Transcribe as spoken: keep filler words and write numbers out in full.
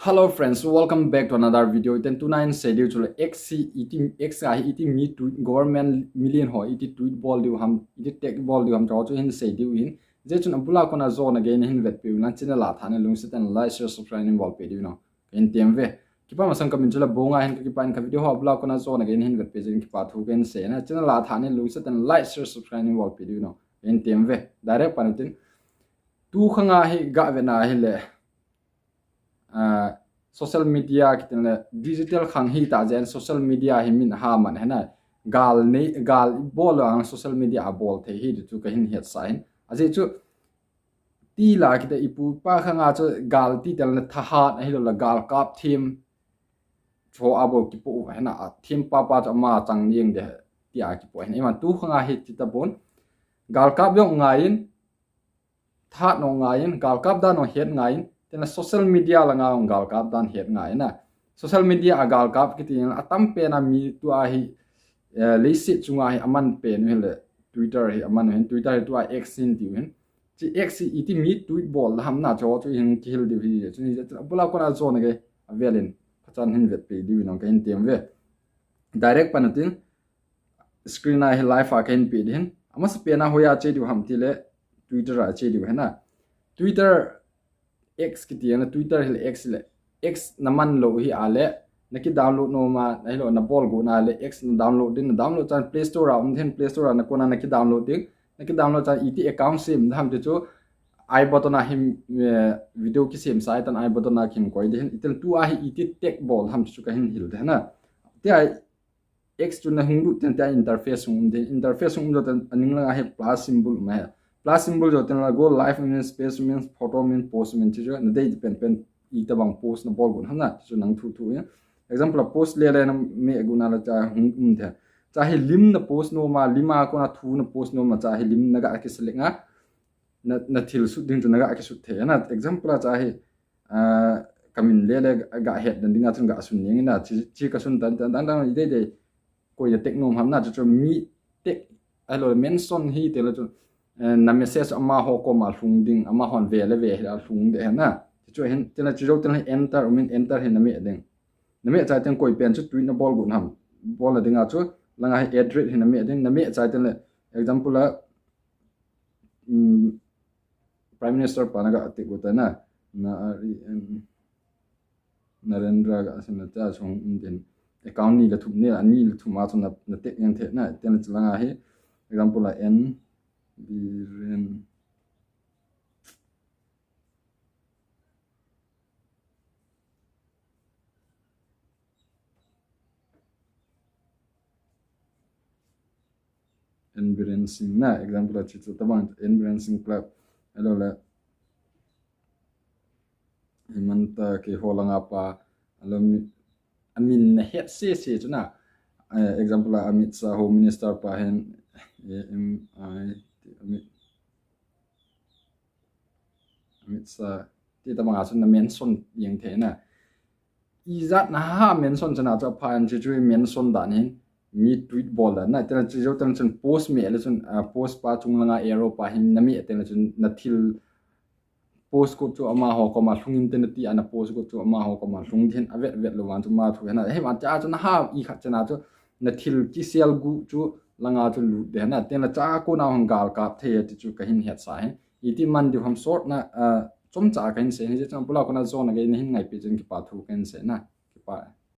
Hello friends, welcome back to another video. Iten tuna hin sei diu chu le X hi iti, X a hi iti mi tweet, government million ho iti tweet bol diu ham, iti tag bol diu ham, chu chu hin sei diu hin. Hijeh chun abula kona jona gei nahin vetpeh uvin lang channel a thahat na lungset in like, share, subscribe nahin bolpeh diu no. Kahin tem uve. Kipa masang kamin chu le Bonga hin, ka kipa in ka video ho abula kona jona gei nahin vetpeh jeh in kipa thu kahin sei na. Channel a thahat na lungset in like, share, subscribe nahin bolpeh diu no. Kahin tem uve. Direct pan utin. Tu khanga hi ga vena hi le, ah, social media kiti le digital khang hi ta jeh in social media hi min ha man hena. Gal nei, gal bol ang social media a bol thei hi chu kahin hetsah hin. Ajeh chu ti la kiti ipu pa khanga chu gal ti tel na thahat ahilou le gal kap them. Cho a bol kipo u hena a them pa pa chu ama chang niang de ti a kipo hena. Ima tu khanga hi ti ta bon. Gal kap jong ngai in, thahat ngai in, gal kap dan jong het ngai in, tin le social media langa jong gal kap dan het ngai in a. Social media a gal kap kiti in a tam pen a mi tu a hi, eh, leiset chunga hi aman pen u hi le Twitter hi aman u hin, Twitter hi tu a X hin ti u hin. Chi X hi iti mi tweet bol ham na chu chu hin kihil diu hi, chu ni abula kona jona gei avel in kachan hin vetpeh diu in kahin tem uve. Direct pan utin screen a hi live a kahin peh ding hin. Amasa pen a hoiya che diu ham ti le Twitter a che diu hena. Twitter X kiti na Twitter hi le X le X na man lou hi a le na ki download nom a, ahilou na bol go na le X na download ding, na download chan Play Store a um ding, Play Store a na kona na ki download ding, na ki download chan iti account sem ding ham ti chu I button a hin, eh, video kisem sa itan I button a hin koi ding hin, itan tu a hi iti tag bol ham chu kahin hil ding hena. Ti a X chu na hung lut teng tia interface hung um ding. Interface hung um jou teng aning langa hi plus symbol um ahi. Plus symbol jou teng la go live um in, space um in, photo um in, post um in, chu chu na dei pen pen iti bang post na bol gon ham na, chu chu nang thu thu in. Example a post le le na me gu na la cha hung um the. Cha hi lim na post nom a, lim a kona thu na post nom a, cha hi lim na ga kiselect nga. Na, na thil sut ding chu na ga kisut thei na. Example a cha hi, ah, kamin le le ga het na ding a chun ga sun ning na. Chi, chi ka sun tan tan tan tan dei dei. Koi na tag nom ham na chu chu mi tag, ahilou mention hi ti le chu, eh, na message amaho koma lhung ding, amahon ve le ve hi a lhung ding hena. Chu chu hin, ti le chu jou ti le enter, um in enter hi na me ding. Na me chai teng koi pen chu tweet na bol gon ham. Bol na ding a chu, langa hi address hi na me ding, na me chai teng le, example a, um, Prime Minister pa na ga tag u ta na, na, um, Narendra ga sim na ta chung um ding. Account ni le thum ni, ani le thum a chu na, na tag yang the na, ti le chu langa hi, example a N Biren N Biren Singh na, example a chu chu tabang N Biren Singh Club, ahilou le Himanta kei ho langa pa, ahilou mi, amin na het se se chu na, eh, example a Amit Shah Home Minister pa hin, A M I, Amit Amit Shah, ti tabang a chun na mention jeng thei na. Ijat na ha mention chana chu apha in chu chu mention dan hin mi tweet bol dan na. Tena chu jou tena chun post me le chun, ah, post pa chung langa arrow pa hin na me tena chun na thil post got chu amaho koma lhung in tena ti ana post got chu amaho koma lhung din avet vet lou van chu ma thu hena. Hei van cha chu na ha i khat chana chu na thil kisel gu chu langa chu lut de na. Tena cha kona hung gal kap thei ti chu kahin hetsa hin. Iti man diu ham sort na, ah, chomcha kahin sei hin, jeh chun abula kona jona gei nahin ngaipeh chun kipa thu kahin sei na.